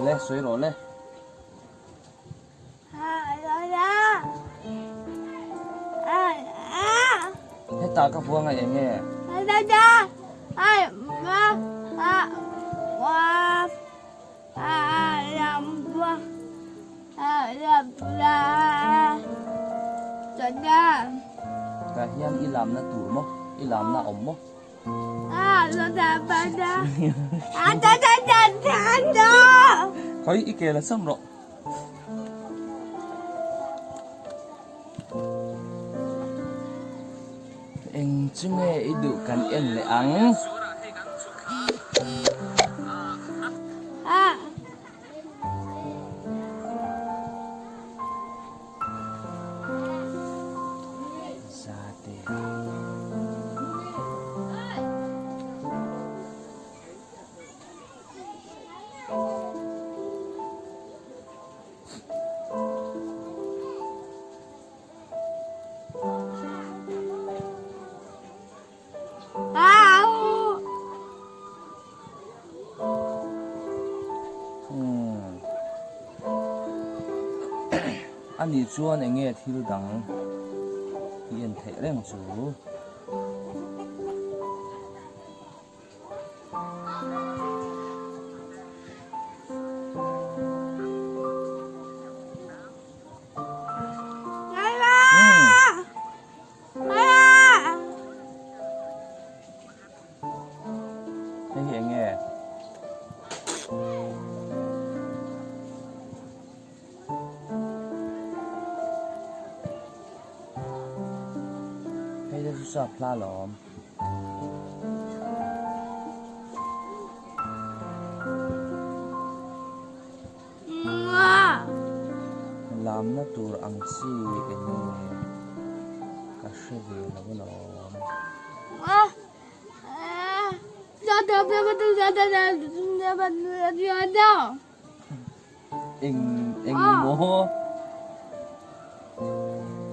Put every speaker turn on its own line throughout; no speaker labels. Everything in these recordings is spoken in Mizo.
Le sawi rawh le. Hetah ka buang a eng nge? Tah hian i lamna tur maw? I lamna a awm maw? Khawi i kel a sam rawh. Eng chu nge i duh kan en leh ang? A nih chuan eng nge thil dang i en theih reng chu? Hei hi eng nge? Hei te chu sap hla lawm. Lamna tur ang chi eng nge ka hre ve lo alawm. Eng eng maw?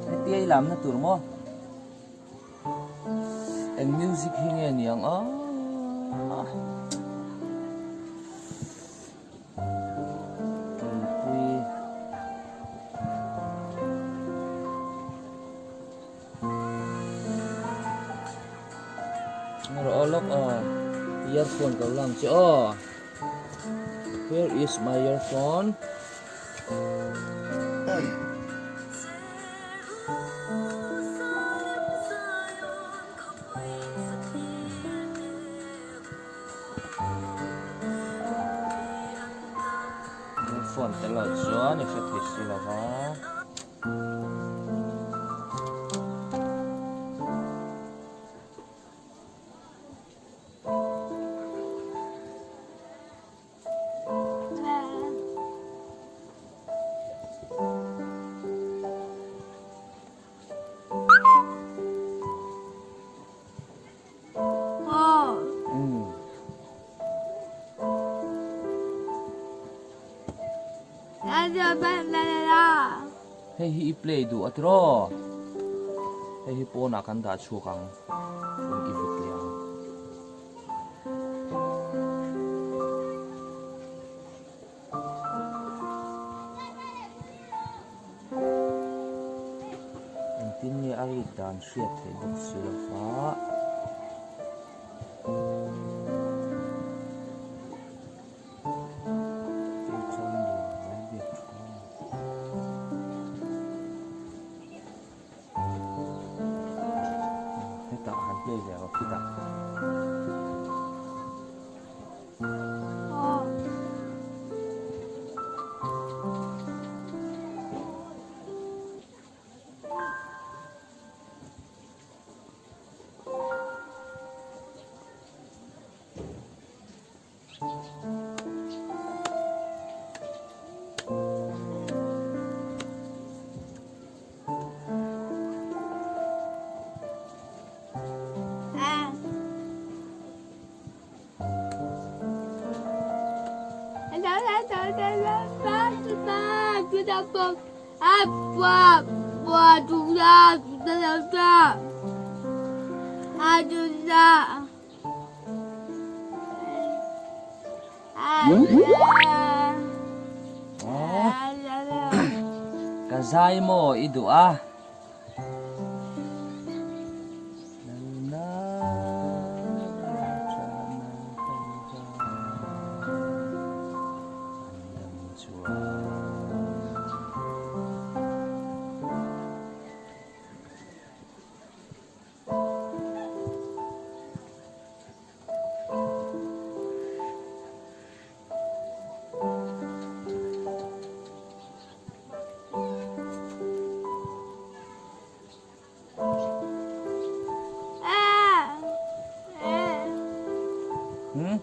Hetia i lamna tur maw? Eng music hi nge niang a? Keipui. Rawh aw lawk aw. Earphone ka lang che aw. Where is my earphone? Phone te lo chuan i hre thei si lo va. Hei hi i play duh a tiraw? Hei hi pawnah kan dah chhuak ang chuan i vut leh ang. Engtin nge a rik dan hriat theih bawk si lo va. Hetah han play ve rawh khitah. Ka zai maw i duh a? Hmm?